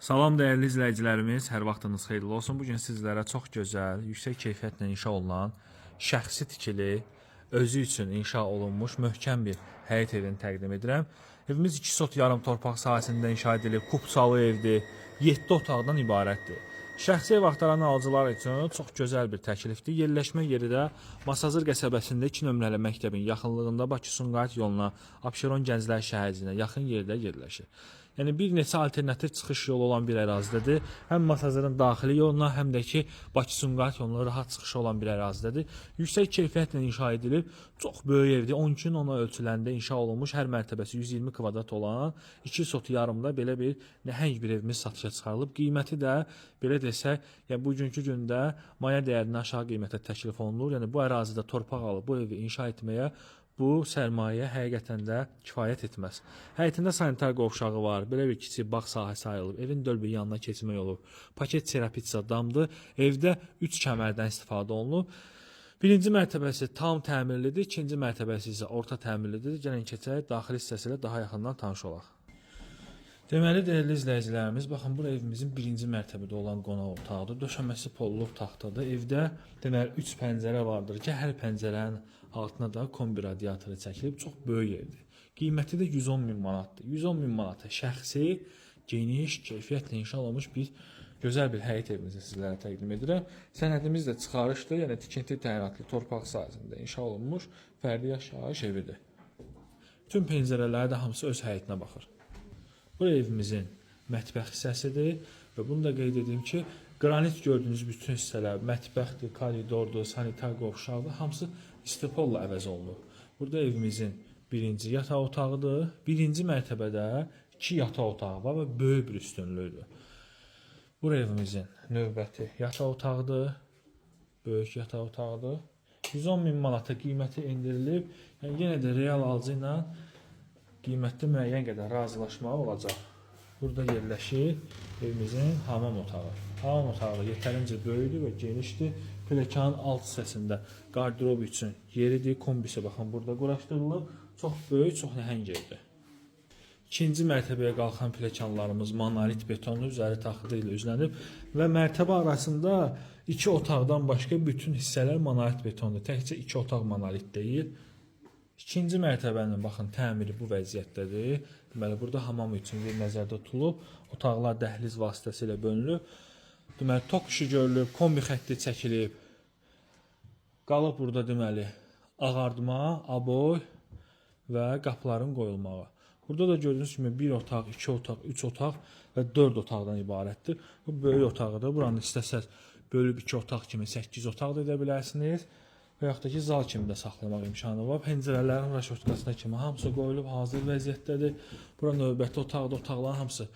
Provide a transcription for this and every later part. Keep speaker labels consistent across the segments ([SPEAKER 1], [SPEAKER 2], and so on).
[SPEAKER 1] Salam dəyərli izləyicilərimiz, hər vaxtınız xeyirli olsun. Bu gün sizlərə çox gözəl, yüksək keyfiyyətlə inşa olunan, şəxsi tikili, özü üçün inşa olunmuş möhkəm bir həyət evini təqdim edirəm. Evimiz 2 sot yarım torpaq sahəsində inşa edilib, kupçalı evdir, 7 otaqdan ibarətdir. Şəxsi ev axtaran alıcılar üçün çox gözəl bir təklifdir. Yerləşmə yeri də Masazır qəsəbəsində 2 nömrəli məktəbin yaxınlığında Bakı-Sumqayıt yoluna, Abşeron Gənclər şəhərciyinə yaxın yerdə yerləşir. Yəni bir neçə alternativ çıxış yolu olan bir ərazidədir. Həm Masazırın daxili yoluna, həm də ki Bakı-Sumqayıt yoluna rahat çıxışı olan bir ərazidədir. Yüksək keyfiyyətlə inşa edilib, çox böyük evdir. 12-nin 10-a ölçülərində inşa olunmuş, hər mərtəbəsi 120 kvadrat olan 2 sot yarımda belə bir nəhəng bir evimiz satışa çıxarılıb. Qiyməti də belə desək, yəni bugünkü gündə maya dəyərindən aşağı qiymətə təklif olunur. Yəni bu ərazidə torpaq alıb bu evi inşa etməyə bu sərmayə həqiqətən də kifayət etməz. Həyətində sanitar qovşağı var, belə bir kiçik bağ sahəsi ayrılıb, evin dörd bir yanına keçmə yolu, paket serapitsa damdır. Evdə 3 kəmərdən istifadə olunub. Birinci mərtəbəsi tam təmirlidir, ikinci mərtəbəsi isə orta təmirlidir. Gəlin keçək, daxili hissəsi ilə daha yaxından tanış olaq. Deməli, dəyərli izləyicilərimiz, baxın, bura evimizin birinci mərtəbədə olan qonaq otağıdır. Döşəməsi pollu taxtadır. Evdə deməli 3 pəncərə vardır ki, hər pəncərənin altına da kombi radiatoru çəkilib. Çox böyük evdir. Qiyməti də 110 min manatdır. 110 min manata şəxsi, geniş, keyfiyyətlə inşa olunmuş bir gözəl bir həyət evimizi sizlərə təqdim edirəm. Sənədimiz də çıxarışdır, yəni tikinti təyinatlı torpaq sahəsində inşa olunmuş fərdi yaşayış evidir. Bütün pəncərələr də hamısı öz həyətinə baxır. Bu evimizin mətbəx hissəsidir və bunu da qeyd edim ki, qranit gördüyünüz bütün hissələr, mətbəxdir, koridordur, sanitar qovşaqdır, hamısı istipolla əvəz olunub. Burada evimizin birinci yataq otağıdır. Birinci mərtəbədə iki yataq otağı var və böyük bir üstünlüdür. Bura evimizin növbəti yataq otağıdır. Böyük yataq otağıdır. 110 min manata qiyməti endirilib. Yəni yenə də real alıcı ilə qiymətdə müəyyən qədər razılaşma olacaq. Burada yerləşir evimizin hamam otağı. Hamam otağı da yetərincə böyükdür və genişdir. Pləkanın alt hissəsində qardırob üçün yeridir. Kombisi baxın burada quraşdırılıb. Çox böyük, çox nəhəng evdir. İkinci mərtəbəyə qalxan pləkanlarımız monolit betonlu üzəri taxta ilə üzlənib və mərtəbə arasında iki otaqdan başqa bütün hissələr monolit betondur. Təkcə iki otaq monolit deyil. İkinci mərtəbənin baxın təmiri bu vəziyyətdədir. Deməli burada hamam üçün yer nəzərdə tutulub, otaqlar dəhliz vasitəsilə bölünüb. Deməli tok işi görülüb, kombi xətti çəkilib. Qalıb burada deməli ağartma, aboy və qapıların qoyulmağı. Burada da gördüyünüz kimi bir otaq, iki otaq, üç otaq və dörd otaqdan ibarətdir. Bu böyük otağıdır. Buranı istəsəz bölüb iki otaq kimi 8 otaq da edə bilərsiniz. Və yaxud da ki, zal kimi də saxlamaq imkanı var. Pəncərələrin raşotkasına kimi hamısı qoyulub, hazır vəziyyətdədir. Bura növbəti otaqdır. Otaqların hamısı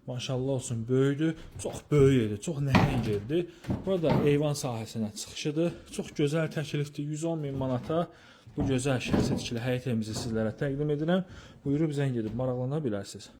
[SPEAKER 1] maşallah olsun böyükdür. Çox böyük evdir, çox nəhəng evdir. Burada eyvan sahəsinə çıxışıdır. Çox gözəl təklifdir. 110 min manata bu gözəl şəxsi tikili həyət evimizi sizlərə təqdim edirəm. Buyurub zəng edib maraqlana bilərsiniz.